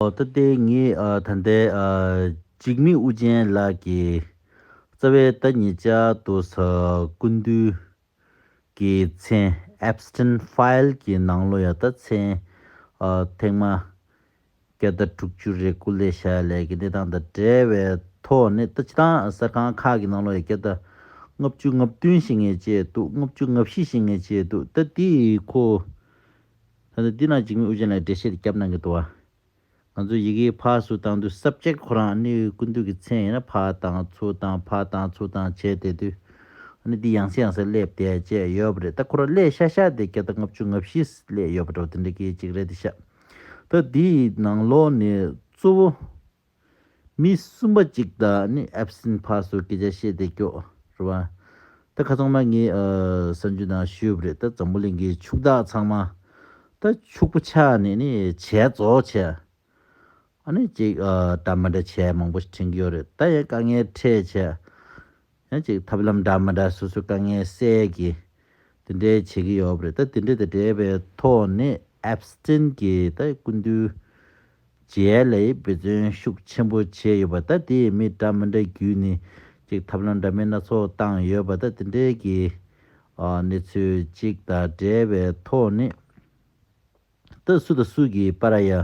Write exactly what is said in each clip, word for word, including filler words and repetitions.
ཨོ་ད་ལྟའི་ངའི་ཨ་ད་ལྟའི་ཨ་འཇིགས་མེད་ཨུ་རྒྱན་ལགས་ཀྱི་རྩ་བའི་ད་ཉེ་ཆར་དུ་ས་སྐུ་མདུན་གྱི་མཚན་Epstein File གྱི་ནང་ལོ་ཡ་ད་མཚན་ཨ་ཐེངས་མ་བརྒྱ་དང་དྲུག་ཅུ་རེ་དགུ་ལས་བཞག་ལས་ཀྱི་གནས་སྟངས་དང་འབྲེལ་བའི་ཐོག་ནས་ད་སྤྱི་བཏང་གསར་ཁང་ཁག་གི་ནང་ལོ་ཡ་བརྒྱ་དང་ལྔ་བཅུ་ང་བདུན་ཞིག་ངས་བཅད་འདུག་ལྔ་བཅུ་ང་བཞི་ཞིག་ངས་བཅད་འདུག་ད་དེ་ཁོ་ད་ལྟ་འདི་ནང་འཇིགས་མེད་ཨུ་རྒྱན་ལགས་འགྲེལ་བཤད་རྒྱབ་གནང་གི་འདུག་བ། ང་ཚོ་ཡི་གེ་ཕར་ཚུར་བཏང་དུས་subject ཁོ་རང་ནི་སྐུ་མདུན་གྱི་མཚན་ཡིན་ན་ཕར་བཏང་ཚུར་བཏང་ཕར་བཏང་ཚུར་བཏང་བྱས་བསྡད་དུས་ནི་འདི་ཡང་སེ་ཡང་སེ་སླེབས་བསྡད་བྱས་ཡོད་པ་རེད། ད་ཁོ་རང་སླེབས་ཤག་ཤག་དེ་བརྒྱ་དང་ལྔ་བཅུ་ང་བཞི་སླེབས་ཡོད་པ་འདྲ་བོ་དེ་འདྲ་གི་ཅིག་རེད་དེ་ཤག་ད་འདིའི་ནང་ལོགས་ནས་གཙོ་བོ་མི་གསུམ་པ་ཅིག་དང་ནི་Epstein ཕར་ཚུར་སྐད་ཆ་བཤད་བསྡད་ཀྱོག་རེད་བ། ད་ཁ་ཚང་མ་ངས་ཨ་གསར་འགྱུར་ནང་ཞུས་པ་རེད། ད་འཛམ་བུ་གླིང་གི་ཕྱུག་བདག་ཚང་མ་ད་ཕྱུག་པོ་ཆགས་ནས་ནི་བྱས་རྫོགས་བྱས། ཨ་ནི་ཅིག་ཨ་འདྲ་མི་འདྲ་བྱས་མང་པོ་ཞིག་དྲན་གྱི་ཡོད་རེད། ད་ཡང་དཀའ་ངལ་འཕྲད་བྱས། ཡང་ཅིག་ཐབས་ལམ་འདྲ་མི་འདྲ་སོ་སོའི་དཀའ་ངལ་སེལ་གྱི་དེ་འདྲའི་བྱེད་ཀྱི་ཡོད་པ་རེད། ད་དེ་འདྲ་དང་འབྲེལ་བའི་ཐོག་ནས་Epstein གྱིས་ད་སྐུ་མདུན་མཇལ་ལ་འབད་བརྩོན་ཤུགས་ཆེན་པོ་བྱས་ཡོད་པ། ད་དེ་མི་འདྲ་མི་འདྲ་བརྒྱུད་ནས་ཅིག་ཐབས་ལམ་འདྲ་མིན་སྣ་ཚོགས་བཏང་ཡོད་པ། ད་དེ་འདྲའི་གི་ཨ་གནས་ཚུལ་ཅིག་དང་འབྲེལ་བའི་ཐོག་ནས། ད་སུ་དང་སུ་གིས་པར་ཡ་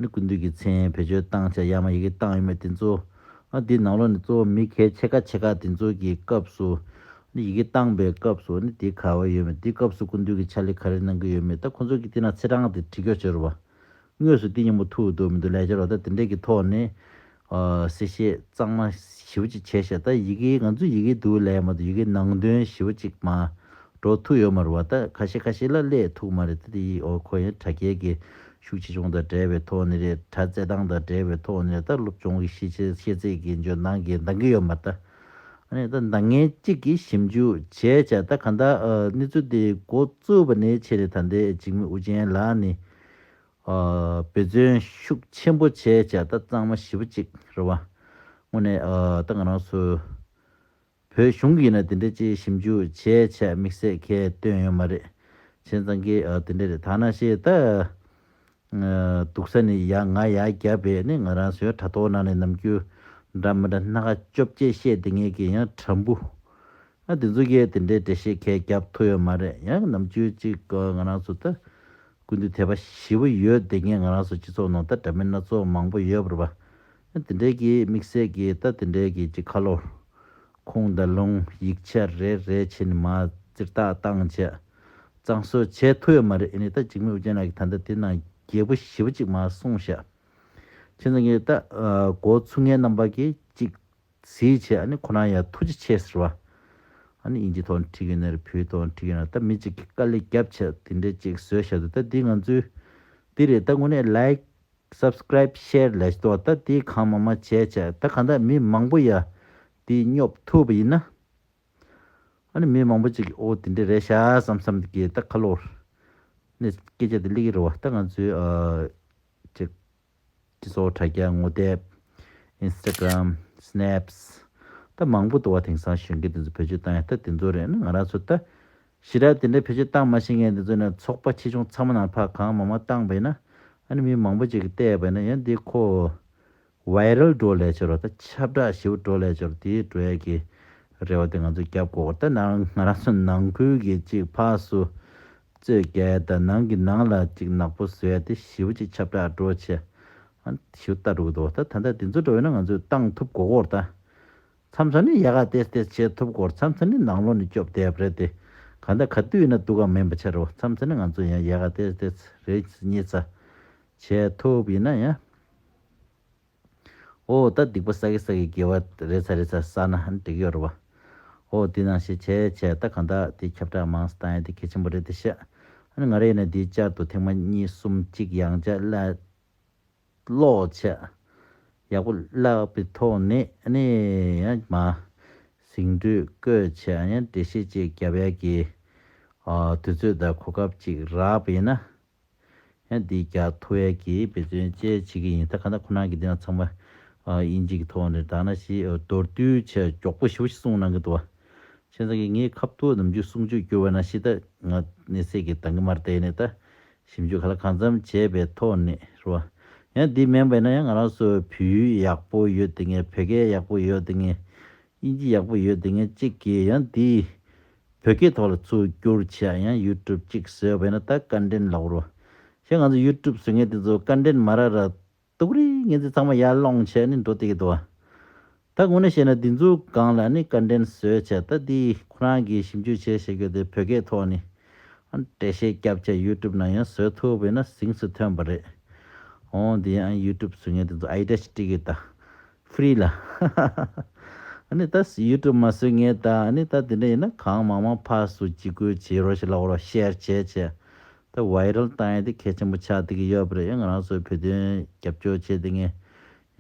ནི་སྐུ་མདུན་གྱི་མཚན་བེད་སྤྱོད་བཏང་བྱས་ཡ་མ་ཡི་གེ་བཏང་ཡོད་མེད་དེ་ཚོ། ཨ་འདི་ནང་ལོགས་ནས་གཙོ་བོ་མི་གལ་ཆེ་ཁག་ཆེ་ཁག་དེ་ཚོ་གི་སྐབས་སུ་ནི་ཡི་གེ་བཏང་པའི་སྐབས་སུ་ནི་དེ་ག་བ་ཡོད་མེད། དེ་སྐབས་སུ་སྐུ་མདུན་གྱི་ཕྱག་ལས་ག་རེ་གནང་གི་ཡོད་མེད། ད་ཁོ་ཚོ་གི་དེ་ན་ཚེས་གྲངས་དེ་བྲིས་ཀྱོག་བྱས་རེད་བ། དངོས་སུ་དེ་མཉམ་པོ་ཐུག་འདུག་མི་འདུག་ལས་བྱ་རོགས་ད་དེ་འདྲས་ཀྱི་ཐོག་ནས་ཨ་གསལ་བཤད་གཙང་མ་ཞེ་པོ་ཅིག་བྱས་ཤག་ད་ཡི་གེ་ང་ཚོ་ཡི་གེ་འདུག་ལས་མ་གཏོགས་ཡི་གེ་ནང་དོན་ཞེ་པོ་ཅིག་མ་འགྲོ་ཐུབ་ཡོད་མ་རེད་བ། ད་ཁ་ཤས་ཁ་ཤས་ལ་སླེབས་ཐུབ་མ་རེད། ད་དེ་ཡི་ཨོ་ཁོ་ཡང་དྲ་རྒྱའི་གི་ཤུགས་ཆེ་ཆུང་དང་འབྲེལ་བའི་ཐོག་ནས་རེད། དྲ་རྩེད་ཐང་དང་འབྲེལ་བའི་ཐོག་ནས་རེད། ད་སློབ་སྦྱོང་གི་ཤེས་བྱ་ཤེས་ཚད་ཀྱི་འཇོན་ཐང་གི་འདང་གི་ཡོད་མ་རེད། ད་ཨ་ནི་ད་འདང་མཁན་གཅིག་གིས་ཞིབ་འཇུག་བྱས་བྱས་ད་གང་ལྟར་ཨ་གནས་ཚུལ་དེ་འགོ་བཙུགས་པ་ནས་བྱས་ནས་ད་ལྟའི་འཇིགས་མེད་ཨུ་རྒྱན་ལགས་ནི། ཨ་འབད་བརྩོན་ཤུགས་ཆེན་པོ་བྱས་བྱས་ད་གཙང་མ་ཞེ་པོ་ཅིག་རེད་བ། དངོས་གནས་ཨ་ད་ང་རང་ཚོ་བོད་གཞུང་གིས་ཡིན་ན་དེ་འདྲ་ཅིག་ཞིབ་འཇུག་བྱས་བྱས་དམིགས་བསལ་གས་བཏོན་ཡོད་མ་རེད། བྱས་ཙང་གི་ཨ་དེ་འདྲ་རེད། ད་ནང་བཞིན་ད་ཨ་འདུག་ས་ནས་ཡ་ང་ཡ་རྒྱབ་པས་ནི་ང་རང་ཚོའི་དྲ་ཐོག་ནང་ནས་ནམ་རྒྱུན་འདྲ་མི་འདྲ་སྣ་ཁ་བཅོ་བརྒྱད་བཤད་བསྡད་མཁན་གྱི་ཡང་དྲ་འབུ། ཨ་དེ་ཚོ་གས་དེ་འདྲའི་འགྲེལ་བཤད་གས་རྒྱབ་ཐུབ་ཡོད་མ་རེད། ཡང་ནམ་རྒྱུན་ཅིག་ང་རང་ཚོ་ད་སྐུ་མདུན་དད་པ་ཞེ་པོ་ཡོད་བསྡད་མཁན་ང་རང་ཚོ་སྤྱི་ཚོགས་ནང་ད་འདྲ་མིན་སྣ་ཚོགས་མང་པོ་ཡོད་པ་རེད་པ། ཨ་དེ་འདྲའི་གི་དམིགས་བསལ་གྱི་ད་དེ་འདྲའི་གི་ཅིག་ཁ་ལོ་ཁུངས་དང་ལུང་ཡིག་ཆ་རེ་རེ་བྱས་ནས་མར་ཙིར་ཐག་བཏང་བྱས་གཙང་བཟོ་བྱས་ཐུབ་ཡོད་མ་རེད། ཨ་ནི་ད་འཇིགས་མེད་ཨུ་རྒྱན་ལགས་ཀྱིས་ད་ལྟ་དེ་ནང་རྒྱས་པོ་ཞེ་པོ་ཅིག་མར་གསུངས་ཤག་བྱས་ཙང་གི་ད་ཨ་འགོ་ཚུགས་མཁན་རྣམ་པ་གིས་ཅིག་གཟིགས་བྱས་ཨ་ནི་ཁོ་རང་ཡང་ཐུགས་རྗེ་ཆེ་ཟེར་བ། ཨ་ནི་དབྱིན་ཇི་ཐོག་ནས་བྲིས་ཀྱི་ཡོད་ན་རེད། བོད་ཐོག་ནས་བྲིས་ཀྱི་ཡོད་ན། ད་མི་གཅིག་གིས་དཀའ་ལས་བརྒྱབ་བྱས་དེ་འདྲས་ཅིག་བཟོས་བཞག་འདུག་ད་འདི་ང་ཚོའི་འདི་རེད། ད་དངོས་གནས་like subscribe share ལས་ཏོ་ད་འདི་གང་མང་མང་བྱས་བྱས་ད་གང་ལྟར་མི་མང་པོ་ཡ་འདི་སྙོབ་ཐུབ་པ་ཡིན་ན། ཨ་ནི་མི་མང་པོ་ཅིག་གིས་ཨོ་དེ་འདྲས་རེད་ཤག་བསམ་བསམ་གྱི་ད་ཁ་ལོ་ནས་སྐད་ཆ་དེ་སླེབས་ཀྱི་རེད་བ། ད་ང་ཚོའི་ཨ་ཅིག་སྤྱི་ཚོགས་དྲ་རྒྱ་ངོ་དེབ། Instagram Snaps། ད་མང་པོ་འདུག་བ། དེང་སང་གཞོན་སྐྱེས་དེ་ཚོ་བེད་སྤྱོད་བཏང་ཡ་ད་དེ་ཚོ་རེད། ང་རང་ཚོ་ད་ཞེ་དྲག་དེ་འདྲའི་བེད་སྤྱོད་བཏང་མ་ཤེས་མཁན་དེ་ཚོ་ནས་ཚོགས་པ་ཆེ་ཆུང་ཚང་མ་ནང་ཕར་གང་མང་མང་བཏང་པ་ཡིན་ན། ཨ་ནི་མི་མང་པོ་ཅིག་གིས་བལྟས་པ་ཡིན་ན་ཡང་འདི་ཁོ་viral འགྲོ་ལས་ཆོག་རོ། ད་ཁྱབ་བསྒྲགས་ཞེ་པོ་འགྲོ་ལས་ཆོག་རོ། དེའི་འགྲོ་ཡ་གི་རེ་བ་དེ་ང་ཚོ་རྒྱབ་དགོས། ད་ནང་ང་རང་ཚོ་ནང་ཁུལ་གྱི་ཅིག་ཕར་ཚུར་རྩོད་རྒྱག་ད་ནང་གི་ནང་ལ་ཅིག་ནག་པོ་བཟོ་ཡ་དེ་ཞེ་པོ་ཅིག་ཁྱབ་བསྒྲགས་འགྲོ་བྱས། ཨ་ཞུ་ལྟ་འགྲོ་གི་འདུག་ད་ད་ལྟ་དེ་ཚོ་འགྲོ་ཡོད་ན་ང་ཚོས་བཏང་ཐུབ་དགོས་ཀྱི་རེད་ད། མཚམས་མཚམས་ནི་ཡག་ག་ཏེས་ཏེས་བྱེད་ཐུབ་ཀྱི་རེད། མཚམས་མཚམས་ནི་ནང་ལོགས་ནས་སྐྱོབ་བསྡད་པ་རེད་དེ། གང་ལྟར་ག་དུས་ཡིན་ན་སྡུག་ག་མིན་པ་ཆགས་རེད་བ། མཚམས་མཚམས་ནི་ང་ཚོ་ཡང་ཡག་ག་ཏེས་ཏེས་རེ་གཉིས་ཙམ་བྱེད་ཐུབ་ཡིན་ན་ཡང་། ཨོ་ད་སྡིག་པ་བསགས་ཀྱི་བསགས་ཀྱི་དགེ་བ་རེ་ཚ་རེ་ཚ་བསགས་ན་ཧན་འགྲིག་གི་ཡོད་རེད་བ། ཨོ་དེ་ནང་བཞིན་བྱས་བྱས་ད་གང་ལྟར་དེ་ཁྱབ་བསྒྲགས་མང་ཙམ་བཏང་ཡ་དེ་གལ་ཆེན་པོ་རེད་དེ་ཤག་ཨ་ནི་ང་རེ་ཡིན་ན་དེའི་བསྐྱར་དུ་ཐེངས་མ་གཉིས་གསུམ་གཅིག་ཡང་བསྐྱར་ལ། ཀློག་བྱས། ཡག་པོ་བཀླགས་པའི་ཐོག་ནས་ཨ་ནི་ཡང་མ་ཟིན་བྲིས་བཀོད་བྱས་ཡང་འགྲེལ་བཤད་ཅིག་རྒྱབ་ཡ་གི་ཨ་དུས་ཚོད་དང་གོ་སྐབས་ཅིག་རག་པ་ཡིན་ན། ཡང་འདི་རྒྱག་ཐུབ་ཡ་གི་འབད་བརྩོན་བཅས་བྱེད་ཀྱི་ཡིན། ད་ག་ན་ཁོ་རང་གི་འདི་ན་ཚང་མ་ཨ་དབྱིན་ཇི་གི་ཐོག་ནས་ད་ན་ཞིག་མདོར་བསྡུས་བྱས་མགྱོགས་པོ་ཞེ་པོ་ཞིག་གསུངས་གནང་གི་འདུག་བ། བྱས་ཙང་གི་ངའི་ཁ་ཐུག་ནམ་རྒྱུན་གསུང་ཆོས་བསྐྱུར་བ་ན་ཤི་ད་ང་གནས་ཚད་ཀྱི་འདང་གི་མར་བལྟས་ནས་ད་ཞིབ་འཇུག་ག་ལ་གང་འཚམ་བྱས་པའི་ཐོག་ནས་རེད་བ། ཡང་འདི་མིན་པ་ཡིན་ན་ཡང་ང་རང་ཚོ་བོད་ཡིག་ཡག་པོ་ཡོད་དེ་ངས་བོད་སྐད་ཡག་པོ་ཡོད་དེ་ངས་དབྱིན་ཇི་ཡག་པོ་ཡོད་དེ་ངས་གཅིག་གིས་ཡང་འདི་བོད་སྐད་ཐོག་ལ་ཚུར་བསྒྱུར་བྱས་ཡང་ཡུ་ཊུབ་གཅིག་བཟོས་པ་ཡིན་ན་ད་ཀོན་ཊེན་ཊི་ལབ་རོ། ཞེས་ང་ཚོ་ཡུ་ཊུབ་བཟོ་མཁན་དེ་ཚོ་ཀོན་ཊེན་ཊི་མ་རག་ར་སྡུག་རི་ངན་ཚེ་ཚང་མ་ཡར་སློང་བྱས་ནས་འགྲོ་བསྡད་ཀྱི་འདུག་བ། ད་དངོས་གནས་བཤད་ན་འདི་ཚོ་སྒང་ལ་ནི་ཀོན་ཊེན་ཊི་བཟོས་བྱས་ད་འདི་ཁོ་རང་གིས་ཞིབ་འཇུག་བྱས་བྱེད་རྒྱུ་དེ་བོད་སྐད་ཐོག་ནས་ཨ་འགྲེལ་བཤད་བརྒྱབ་བྱས་ཡུ་ཊུབ་ནང་ཡང་བཟོ་ཐུབ་པ་ཡིན་ན་གཟེངས་སུ་ཐོན་པ་རེད། འོ་འདི་ཡང་ཡུ་ཊུབ་བཟོ་མཁན་དེ་ཚོ་ཨའི་ཌི་ཡ་ཅིག་སྤྲད་ཀྱི་ད་ཧྥི་རི་ལ། ཨ་ནི་ད་ཡུ་ཊུབ་མ་བཟོ་མཁན་ད་ཨ་ནི་ད་དེ་འདྲ་ཡིན་ན་གང་མང་མང་ཕར་ཚུར་འཇིགས་སྐུལ་བྱེད་རོགས་ཞེས་ལབ་རོགས་ཤེར་བྱས་བྱས། ད་ཝའི་རལ་བཏང་ཡ་དེ་གལ་ཆེན་པོ་ཆགས་བསྡད་ཀྱི་ཡོད་པ་རེད། ཡང་ང་རང་ཚོའི་བོད་དོན་རྒྱབ་སྐྱོར་བྱས་བསྡད་མཁན།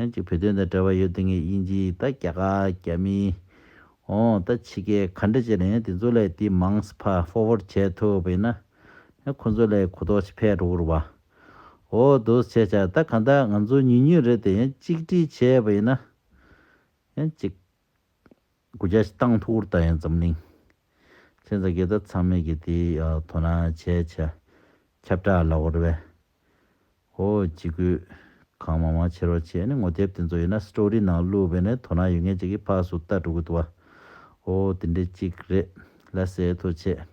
ཡང་ཅིག་བོད་དོན་དང་འབྲེལ་བ་ཡོད་བསྡད་མཁན་དབྱིན་ཇི་ད་རྒྱ་གར་རྒྱ་མི། འོ་ད་ཕྱི་རྒྱལ་ག་འདྲ་བྱས་ནས་ཡང་དེ་ཚོ་ལ་དེ་མང་ཙམ་ཕར་ཧྥོར་ཝར་ཌི་བྱས་ཐུབ་པ་ཡིན་ན། ཡང་ཁོ་ཚོ་ལ་གོ་རྟོགས་ཅིག་འཕེལ་འགྲོ་གི་རེད་བ། འོ་འདུག་བྱས་བྱས་ད་གང་ལྟར་ང་ཚོ་ཉུང་ཉུང་རེད་དེ་ཡང་གཅིག་སྒྲིལ་བྱས་པ་ཡིན་ན། ཡང་ཅིག་སྒོ་རྒྱ་ཞིག་བཏང་ཐུབ་ཀྱི་རེད་ད་ཡང་འཛམ་གླིང་། བྱས་ཙང་གི་ད་ཚང་མས་ཀྱི་དེ་ཡ་དོ་སྣང་བྱས་བྱས་ཁྱབ་བསྒྲགས་ལབ་དགོས་རེད་པས། ཧོ་འཇིགས་སྐུལ་གང་མང་མང་བྱེད་རོགས་བྱས་ནས་ངོ་དེབ་དེ་ཚོ་ཡིན་ན་སི་ཊོ་རི་ནང་བླུགས་པས་ནས་དོ་སྣང་ཡོད་མཁན་ཅིག་གིས་ཕར་ཚུར་ལྟ་འགྲོ་གི་འདུག་བ། ཧོ་དེ་འདྲས་ཅིག་རེད། ལགས་སེ་ཐུགས་རྗེ་ཆེ།